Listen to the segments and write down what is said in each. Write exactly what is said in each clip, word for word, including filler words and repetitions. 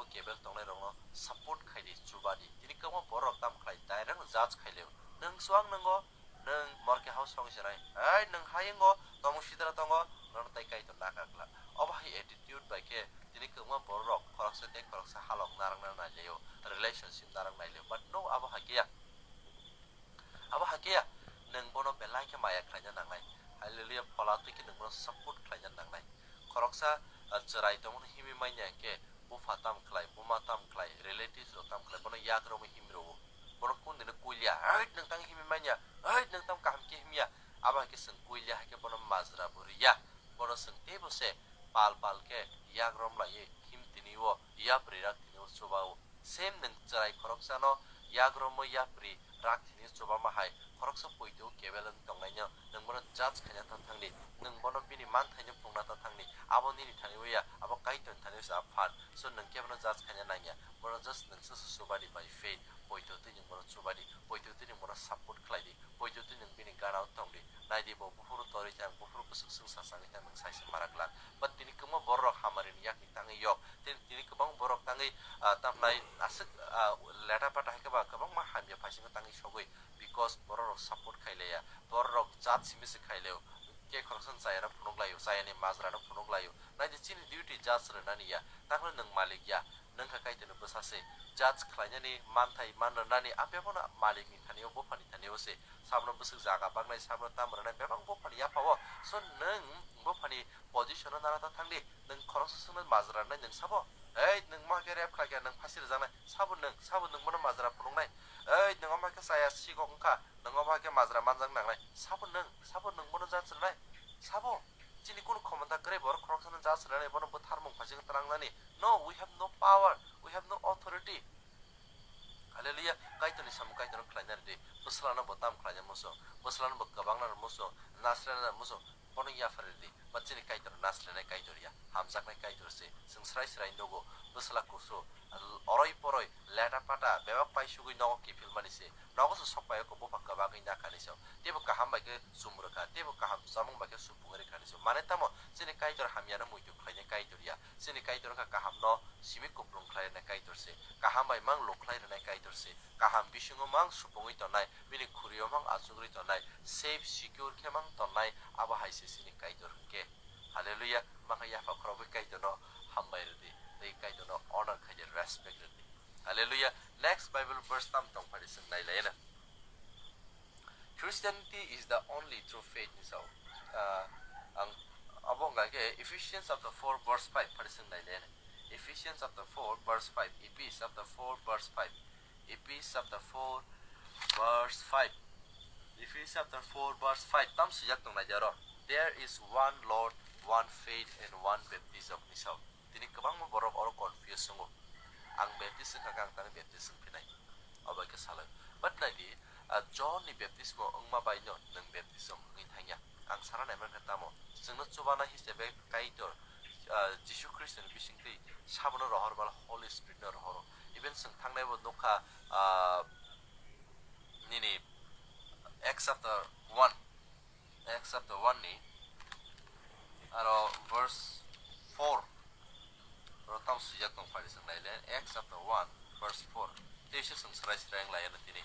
Kebel tongnai rokno support khaidi, chubadi. Tini kwbangma borok tam khlai, direct judge khailio. Nwng swang nwngo, nwng morke house song sinai. Ai nwng hayungo tomung sidra tongo, nono tai kaitor nakar kla. Obo hai attitude bai khe tini kwbangma borok khoroksa tei khoroksa halok narwkna nailaio, relationship narwk nailaio. But no, abo hai khe ya. Abo hakhe ya, nwng bono belai khe maya khlaina nangnai. Hallelujah, phola twi khe nwng bono support khlaina nangnai. Khoroksa, ah, chwrai tongmani himwi manya khe bupha tam khlai, buma tam khlai, relatives rok tam khlai, bono yak romwi himwi rwo. Bono kundino kulia, "Hait, nwng tang himwi manya, hait, nwng tang kaham khe himya." Abo hakhe chwng kulia hakhe bono majra bo rwya. Bono chwng teibo se pal pal khe yak rom laiwi him tini o, yapri rak tini o chuba o. Same nwng chwrai khoroksano yak romwi yapri rak thini chubama hai khoroksa poito kebel wng tongnaino nwng bono judge khaina ta thangdi, nwng bono bini manthaino phunukna ta thangdi, abo nini thani ya, abo Kaitorni thani se aphan, so nwng khe bono judge khaina nangya, bono just nwng se chubadi by faith, poito twi nwng bono chubadi, poito twi nwng bono support khlaidi, poito twi nwng bini ganao tongdi, naidi bo buphuru torwi khe ang buphuru bwswk swngsa changwi khe ang nwng saisa mara glak, but tini kwbangma borok hamari ni yakni tangwi yok. Tei tini kwbang borok tangwi, ah, tamnai aswk, ah, leta pata hai khe ba kwbangma hamya phaisingo tangwi sogwi, because borok rok support khai laiya, borok rok jat simi se khai laio, tei khoroksa chayano phunuk laio, chayani majrano phunuk laio, naidi chini duty judge rwnani ya, tamni nwng malik ya, nwng kha Kaitorni bwsa se, judge khlainani manthai man rwnani a bebakno malikni thani o, buphani thani o se, sabono bwswk jaga baknai, sabono tamo rwnai bebak buphani yapha o, so nwng buphani position o nara ta thangdi, nwng khoroksa swngno majra rwnai nwng sabo? Ei, nwng ma khe rape khlai khe nwng phasi rwjaknai? Sabo nwng, sabo nwng bono majra phunuknai? Ei, nwng ma khe chaya sigok wngkha, nwng ma khe majra manjak nangnai? Sabo nwng, sabo nwng bono judge rwnai? Sabo? Chini kunu khomota kwrwi borok khoroksano judge rwnai, bono bwtharmung phaisingo twlangnani? No, we have no power, we have no authority. Hallelujah. Kaitorni samung Kaitorno khlaina rwdi. Bwslano bo tam khlaina muchung, bwslano bo kwbangna rw muchung, nasraina rw muchung, bono yapha rwdi. Ba chini Kaitor nasrainai Kaitor ya, hamjaknai Kaitor se. Chwng srai srai nugo, bwsla kusu, oroi poroi, leta pata, bebak pai sugwi nogo kiphilmani se. Nogo se sok pai o, bupha kwbagwi nakhani se. Teibo kaham bai khe chum rwkha, teibo kaham chamung bai khe supung rwkhani se. Mane tamo chini Kaitor hamyano muitu khlainai Kaitor ya. Chini Kaitor wngkha kahamno simi kuplung khlai rwnai Kaitor se. Kaham bai mang luk khlai rwnai Kaitor se. Kaham bisingo mang supungwi tongnai, bini khuri-o mang achugwi tongnai, safe, secure khe mang tongnai, abo hai se chini Kaitor hwnkhe. Hallelujah, mangkha yapha khorokwi Kaitorno hambai rwdi, tei Kaitorno honor khaidi, respect rwdi. Hallelujah. Next Bible verse tam tong phadi chwng nai laina. Christianity is the only true faith ni sao. Ah, ang abo wngkha khe Ephesians chapter four verse five phadi chwng nai laina. Ephesians chapter four verse five, Ephes chapter four verse five. Ephes chapter four verse five. Ephes chapter four verse five tam swijak tong nai jaro. There is one Lord, one faith and one baptism ni sao. Tini kwbangma borok oro confuse wngo. Ang baptist wngkha khe ang tangwi baptist wngphinai. Obo khe salai. But naidi, ah, John ni baptismo wngma baino nwng baptism wngwi thangya. Ang sana naimang khe tamo? Chwngno chubana hisabe Kaitor, ah, Jisu Khristoni bisingtwi sabono rohor mala, Holy Spirit no rohoro. Even chwng thangnaibo nukha, ah, nini Acts chapter one, Acts chapter one ni aro verse four. Oro tam swijak tong phari chwng nai le, Acts chapter one verse four. Teisa chwng srai srai wng lai ano tini.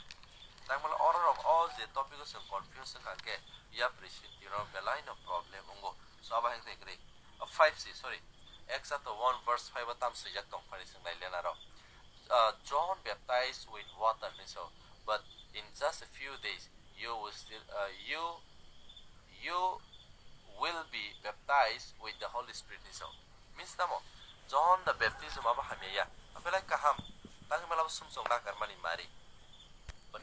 Tangmala oro rok o je topic o chwng confuse wngkha khe, yapri sini tiro belai no problem wngo. So abo hai wngkha kwrwi. Ah, five si, sorry. Acts chapter one verse five o tam swijak tong phari chwng nai le naro. Ah, John baptized with water ni so, but in just a few days you will still, ah, you, you will be baptized with the Holy Spirit ni so. Means tamo? John the baptism abo hamya ya. Belai kaham. Tangwi mala bo sumsok nakar mani mari. But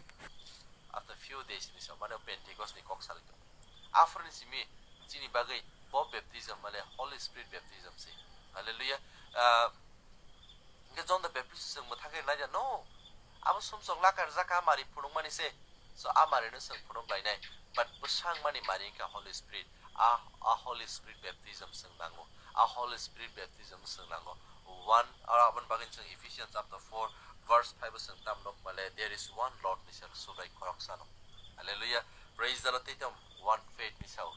after few days ni so, mane Pentecost ni kok salai tong. Aphuru ni simi chini bagwi bo baptism mane Holy Spirit baptism se. Hallelujah. Ah, hwnkhe John the Baptist chwng mwthangwi naida, no. Abo sumsok lakar jaka mari phunukmani se. So a mari no chwng phunuk lainai. But bwsang mani mari wngkha Holy Spirit. A, a Holy Spirit baptism chwng nango. A Holy Spirit baptism chwng nango. One, aro aboni bagwi chwng Ephesians chapter four verse five o chwng tam nuk male, there is one Lord ni sal Subrai khoroksano. Hallelujah. Praise the Lord. Tei tam one faith ni sao.